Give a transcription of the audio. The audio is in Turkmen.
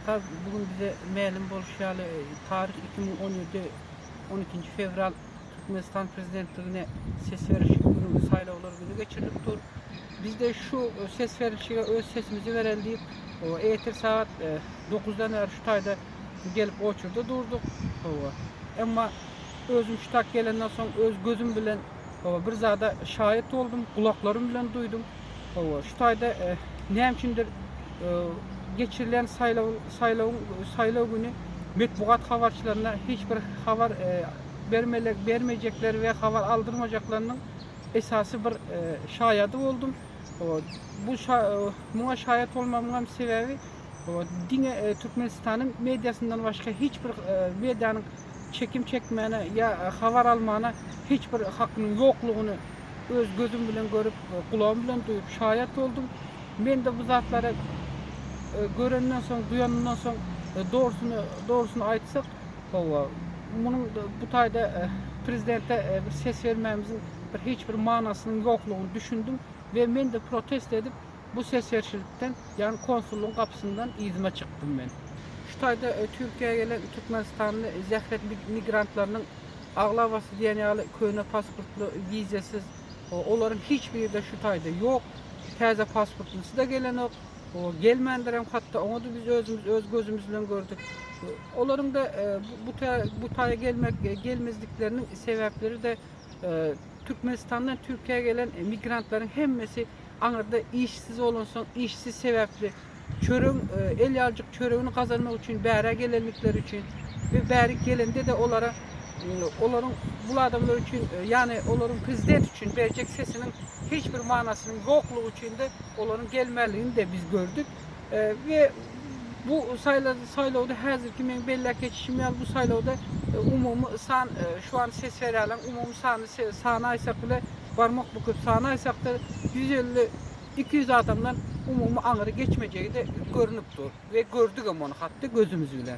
Ynha, bu gün bize mälim bolşy ýaly, taryh 2017, 12-nji fewral Türkmenistan prezidentligine ses berişlik günü, saýlawlar güni geçirilip dur. Biz-de şu ses berişlige öz sesimizi bereli diýip, ertir sagat dokuzdan bäri şu taýda gelip oçurda durduk. Hawa. Emma özüm şu tak gelenden soň öz gözüm bilen hawa bir zada şaýat boldum, gulaklarym bilen duýdum. Hawa, şu taýda näme üçindir geçirilen saýlaw saýlawyň saýlaw güni metbugat habarçylaryna hiç bir habar bermele bermejekleri we habar aldyrmajaklarynyň esasy bir şaýady boldum. Bu muňa şaýat bolmagymyň hem sebäbi diňe Türkmenistanyň mediasyndan başga hiç bir medianyň çekim çekmäne ýa habar almana hiç bir hakynyň ýoklugyny öz gözüm bilen görüp, gulagym bilen duýup şaýat boldum. Men-de bu zatlary görenden soň, duýanymdan soň dogrusyny dogrusyny aýtsak, hawa, munuň bu taýda prezidente bir ses bermämiziň bir hiç bir manysynyň ýoklugyny düşündim we men-de protest edip bu ses berişlikden, ýagny konsullygyň gapysyndan yzyma çykdym men. Şu taýda Türkiýä gelen türkmenistanly zähmet migrantlarynyň aglabasy diýen ýaly köne pasportly, wizasyz, olaryň hiç biri-de şu taýda ýok. Täze pasportlysy-da gelenok. Gelmändir hem hatda, oňa-da biz özümiz öz gözümiz bilen gördük. Olaryň-da bu bu taýa gelmek gelmezlikleriniň sebäpleri-de Türkmenistandan Türkiýä gelen migrantlaryň hemmesi aňyrda işsiz bolansoň, işsiz sebäpli çöregiň el ýaljyk çöregini gazanmak üçin bärä gelenlikleri üçin we bärik gelende-de olara olaryň bul adamlar üçin ýagny olaryň prezident üçin berjek sesiniň hiç bir manasynyň ýoklugy üçin-de olaryň gelmänligini-de biz gördük we bu saýlawda häzirki meň belläp geçişim ýaly bu saýlawda umumy san şu an ses berýärleriň umumy sany sanaýsak bile barmak büküp sanaýsak-da 150 200 adamdan umumy aňry geçmejegi-de görnüp dur we gördügem ony hatda gözümiz bilen.